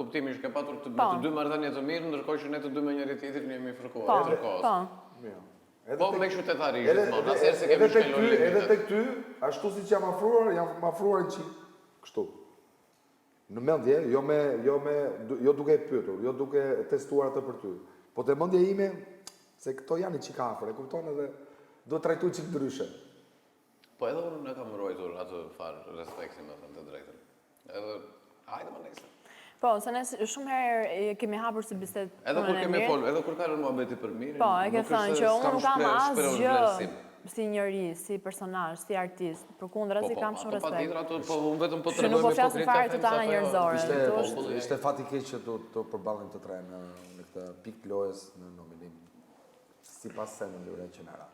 Kuptimi që ke patur të, me Po. të dy marrëdhënie të mirë, ndërkohë që ne të dy me njëri tjetrin jemi fërkuar Po, tërë kohës. po. Mirë. Edhe Po tek- me qytetari Edhe gjithmonë, asnjëherë s'e kemi edhe tek shkelur ty, edhe limitet. tek ty, ashtu siç jam afruar, jam afruar një çik kështu. Në mendje, jo me jo me jo duke e pyetur, jo duke testuar atë për ty. Po te mendja ime se këto janë një çik afër, e kupton edhe duhet trajtuar çik ndryshe. Po edhe unë e kam ruajtur atë farë respektin, me thënë të drejtën. Edhe hajde më nesër. Po, se ne shumë herë e kemi hapur si bisedë Edhe kur punën e kemi Mirit. fol, edhe kur ka rënë muhabeti për Mirin, Po, e ke nuk është thënë se që unë s'kam nuk kam shprehur shprehur asgjë vlerësim. si njeri, si personazh, si artist. Përkundrazi Po, po, kam shumë ato respekt. patjetër ato, po unë vetëm po Që nuk tregoj po me flasim hipokrit fare ta të them se tana ato jo. njerëzore. Ishte Këtu është populli. ishte fat i keq që të të përballem të tre në në këtë pikë të lojës në nominim. Sipas se mënyre që na ra.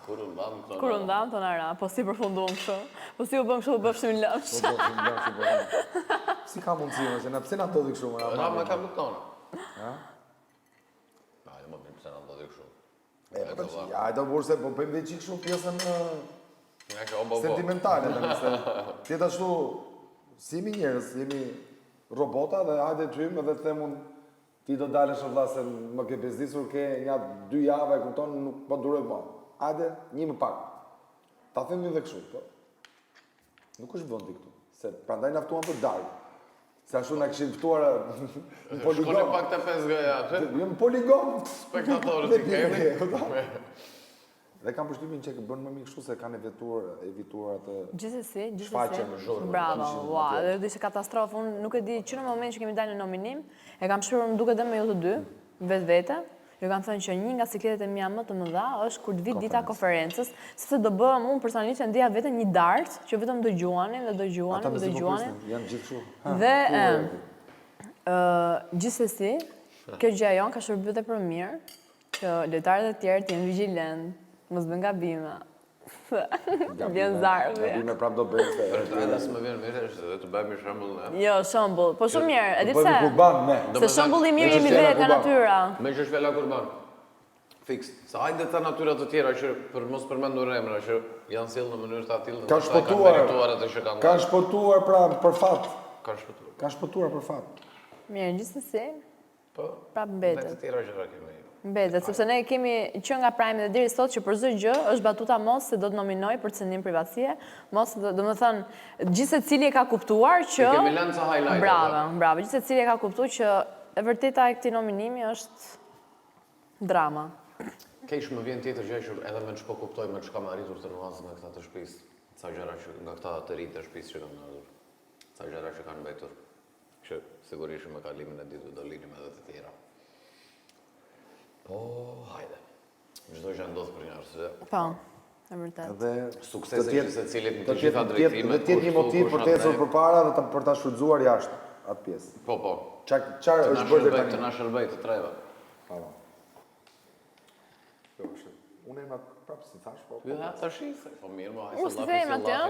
Kur u ndam këto. Kur u ndam të na ra, po si përfunduam kështu? Po si u bëm kështu, u bëfshim lëmsh. Po po, shumë lëmsh, po. Si ka mundësi më se na pse na ndodhi kështu më? Ra me këmbët tona. Ha? Hajde më mirë pse na ndodhi kështu. E, po tash, ja, hajde burrë se po bëjmë dhe çik kështu pjesën ë, Nga kjo, bo, bo. sentimentale tani se tjetë ashtu si jemi njerëz, jemi robota dhe hajde të hyjmë edhe të them unë Ti do dalësh o vlla se më ke bezdisur ke nja dy javë e kupton nuk po duroj më. Hajde, një më pak. Ta themi dhe kështu, po. Nuk është vendi këtu, se prandaj na ftuan për darkë. Se ashtu na kishin ftuar në poligon. Shkoni pak te 5G-ja aty. Jo në poligon. Spektatorët i kemi. Dhe kam përshtypjen që bën më mirë kështu se kanë evituar evituar atë Gjithsesi, gjithsesi. Shfaqjen në zhurmë. Bravo, ua, dhe do ishte katastrofë. Unë nuk e di që në moment që kemi dalë në nominim, e kam shprehur më duket edhe me ju të dy, vetvete. Ju kam thënë që një nga sikletet e mia më të mëdha është kur të vi dita e konferencës, sepse do bëhem unë personalisht e ndjeja veten një dart që vetëm dëgjuanin dhe dëgjuanin Ata dhe mezi po dëgjuanin. prisnin, janë gjithë kështu. Ha, Dhe ku e, erdhi? ë, gjithsesi, kjo gjë jonë ka shërbyer dhe për mirë, Që lojtarët e tjerë të jenë vigjilent, mos bëjnë gabime. Vjen zarfi. Gabime prap do bëjnë se. Për këtë edhe s'më vjen mirë është edhe të bëhemi shembull ne. Jo, shembull. Po shumë mirë, e di pse? Bëhemi kurban ne. Se shembull i mirë jemi vetë nga natyra. Meqë është fjala kurban. Fiks. Sa hajde ta natyra të tjera që për mos përmendur emra që janë sjellë në mënyrë të atillë, kanë shpëtuar, merituar atë që kanë. Kanë shpëtuar pra për fat. Kanë shpëtuar. Kanë shpëtuar për fat. Mirë, gjithsesi, Po, prap mbetet. Ne të tjera gjëra kemi. Mbetet, sepse ne kemi që nga prime dhe deri sot që për çdo gjë është batuta mos se do të nominoj për cenim privatësie, mos do, domethënë, gjithsecili e ka kuptuar që... I kemi lënë ca highlight. Bravo, bravo, gjithsecili e ka kuptuar që e vërteta e këtij nominimi është drama. Keq më vjen tjetër gjë që edhe me ç'po kuptoj me ç'kam arritur të nuhas nga këta të shtëpisë, ca gjëra që nga këta të rinj të shtëpisë që kanë ardhur, ca gjëra që kanë mbetur. Që sigurisht me kalimin e ditëve do linim edhe të tjera. Po, hajde. Çdo gjë ndodh për një arsye. Po, e vërtetë. Dhe suksesi i secilit në të gjitha drejtimet. Dhe të jetë një motiv për të ecur përpara dhe për ta shfrytëzuar jashtë atë pjesë. Po, po. Çfarë është bërë deri tani? Të na shërbej të treve. Po. po. Jo, është. Unë emrat prapë s'i thash, po. Jo, tash i the. Po mirë, mo, hajde. Unë s'i emrat, jo?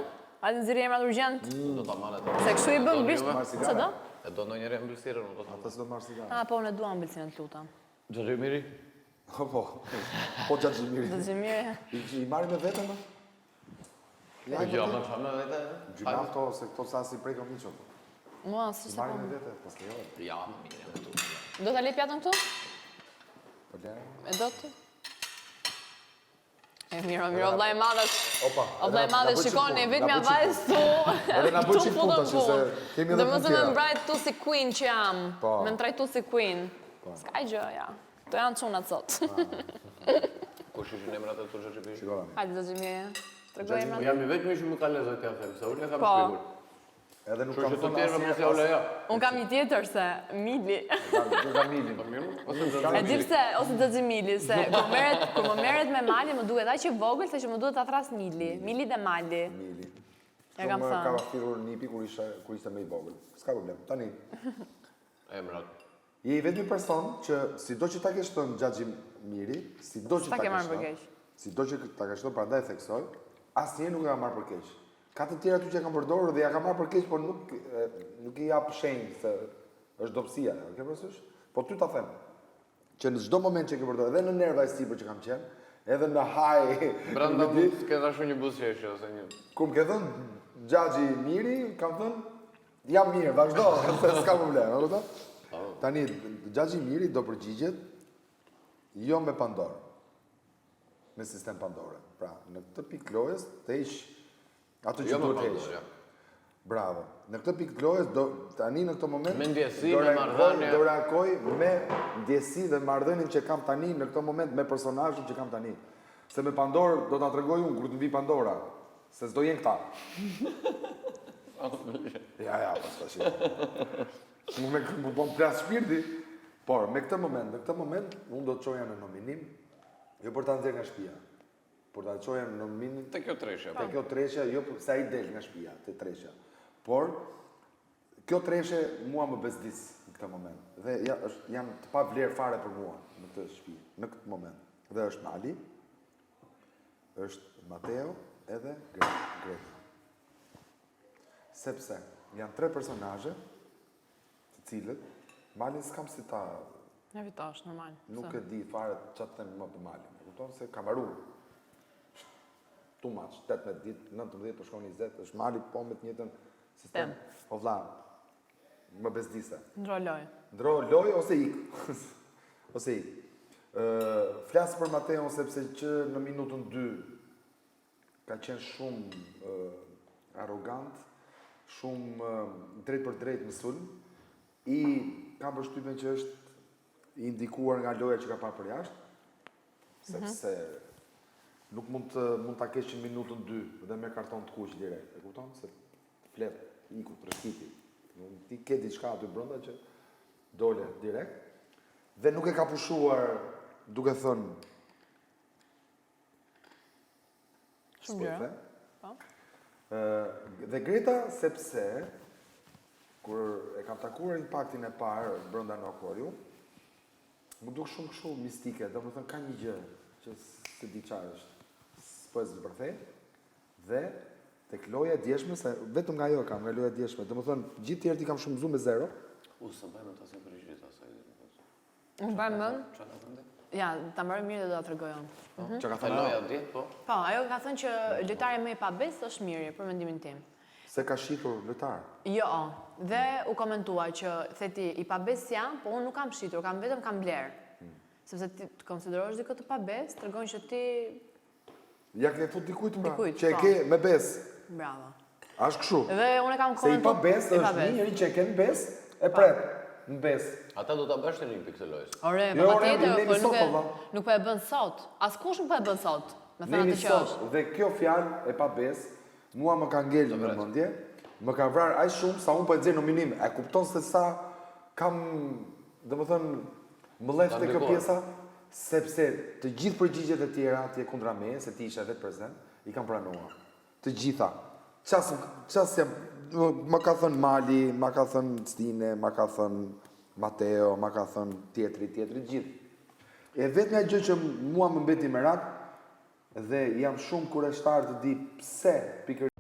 Hajde nxirri emrat urgjent. Mm. Do ta marrë atë. Se kështu i bën bisht. Ç'do do? E do ndonjëri ëmbëlsirën, unë do ta. Ata s'do marrë cigare. Ah, po unë e dua ëmbëlsirën, të lutem. Xhaxhi Miri? Po, po. Po Xhaxhi Miri. Xhaxhi Miri. I, i marrim me vete më? Ja, jo, më çfarë me vete? Gjynah këto, se këto sa si prekëm hiç ato. Mua, si se po. Marrim me vete, po s'lejohet. Ja, më mirë këtu. Do ta lë pjatën këtu? Po lëre. E do ti? E mirë, mirë, o vlla i madh është. Opa. O vlla i madh, shikoni, vetmja vajzë këtu. Edhe na bëj çik punë tash se kemi edhe punë. Domethënë më mbrajt këtu si queen që jam. Po. Me më trajtu si queen. Po. S'ka gjë, ja. Këto janë çunat sot. Kush ishin emrat e tu Xhaxhi Miri? Shiko tani. Hajde Xhaxhi Miri. Tregoj emrat. Jam i vetmi që më ka lezet t'ia them, se unë e kam Po. shpikur. Edhe nuk Kështu kam që të thënë tjerëve asnjë mos ja u lejo. Unë kam një tjetër se Mili. Kam kam Milin. Po mirë, ose Xhaxhi E di Mili. pse, ose Xhaxhi Mili, se kur merret, kur më merret me Mali, më duket aq i vogël sa që më duhet ta thras Mili. Mili dhe Mali. Mili. Ja kam Më thënë. ka thirrur nipi kur ishte kur ishte më i vogël. S'ka problem. Tani, Emrat. Je i vetmi person që sido që ta kesh thënë Xhaxhi Miri, sido që S'ta ta ke kesh marrë për thënë, keq. sido që ta kesh thënë, prandaj theksoj, asnjëherë nuk e kam marrë për keq. Ka të tjerë aty që e kanë përdorur dhe ja kam marrë për keq, por nuk nuk i jap shenjë se është dobësia, e ke parasysh? Po ty ta them, që në çdo moment që e ke përdorur, edhe në nerva e sipër që kam qenë, edhe në high, Brenda mund të ketë ashtu një buzëqeshje ose një Kur më ke thënë Xhaxhi Miri, kam thënë. Jam mirë, vazhdo, se s'ka problem, e kupton? Po. Tani, Xhaxhi Miri do përgjigjet jo me Pandorë, me sistem Pandore. Pra, në këtë pikë të lojës, të heq atë që jo duhet të heq. Jo. Bravo. Në këtë pikë të lojës, do, tani në këtë moment, me ndjesi, me marrëdhënie. Do reagoj me ndjesi dhe marrëdhënien që kam tani në këtë moment me personazhin që kam tani. Se me Pandorë do ta tregoj unë kur të më vijë Pandora. Se s'do jenë këta. Ja, ja, pas tash. Mu me më po më plas shpirti. Por me këtë moment, në këtë moment unë do të çoja në nominim, jo për ta nxjerrë nga shtëpia, por ta çoja në nominim te kjo treshja. Te kjo treshja, jo se ai del nga shtëpia, te treshja. Por kjo treshe mua më bezdis në këtë moment. Dhe ja, është janë të pavlerë fare për mua në këtë shtëpi, në këtë moment. Dhe është Mali, është Mateo edhe Greta. Sepse janë tre personazhe të cilët Malin s'kam si ta Evitosh, normal. Nuk e di fare ça të them më për Malin. E kupton se ka mbaru. Too much, 18 ditë, 19 po shkon 20, është Mali po me të njëjtën sistem. Po vlla, më bezdise. Ndro lojë. Ndro lojë ose ik. ose ik. Ë, flas për Mateon sepse që në minutën 2 ka qenë shumë ë, arrogant, shumë drejt për drejt në sulm. I kam përshtypjen që është i ndikuar nga loja që ka parë për jashtë, sepse mm -hmm. nuk mund të mund ta kesh në minutën 2 dhe me karton të kuq direkt, e kupton? Se Flet, iku, trëskiti. Ti ke diçka aty brenda që dole direkt dhe nuk e ka pushuar duke thënë Shumë gjëra. Po. Dhe Greta sepse kur e kam takuar impaktin e parë brenda në akuarium, m'u duk shumë kështu mistike, domethënë ka një gjë që s'e di çfarë është. S'po e zbërthej. Dhe tek loja e djeshme, se vetëm nga ajo e kam, nga loja e djeshme, domethënë gjithë tjerët i kam shumëzu me zero. U s'e mbaj mend asnjë përgjigje të asaj. Unë mbaj mend. Çfarë ka thënë? Ja, ta mbaroj mirë dhe do ta tregoj unë. Po. Mhm. Çka ka thënë loja dje, po? Po, ajo ka thënë që lojtari më i pabesë është Miri, për mendimin tim. Se ka shitur lojtar. Jo, dhe u komentua që the ti i pabesë jam, po unë nuk kam shitur, kam vetëm kam blerë. Hmm. Sepse ti të konsiderosh dikë të pabesë, tregon që ti Ja ke fut dikujt pra, që e po. ke me besë. Bravo. A është kështu? Dhe unë e kam Se i pabesë është një njeri që e ke në besë, e po. pret në besë. Ata do ta bësh të një pikë të lojës. Ore, po jo, patjetër, po nuk e nuk po e bën sot. Askush nuk po e bën sot. Me thënë atë që është. Dhe kjo fjalë e pabesë mua më ka ngelur në mendje, më ka vrarë aq shumë sa unë po e nxjerr nominim. E kupton se sa kam, domethënë, Mllef te kjo pjesa, sepse të gjithë përgjigjet e tjera atje kundra meje, se ti ishe vetë prezent, i kam pranuar. Të gjitha. Ça ça s'jam, më ka thënë Mali, ma ka thënë Stine, ma ka thënë Mateo, ma ka thënë tjetri, tjetri, gjithë. E vetmja gjë që mua më mbeti merak dhe jam shumë kureshtar të di pse pikërisht.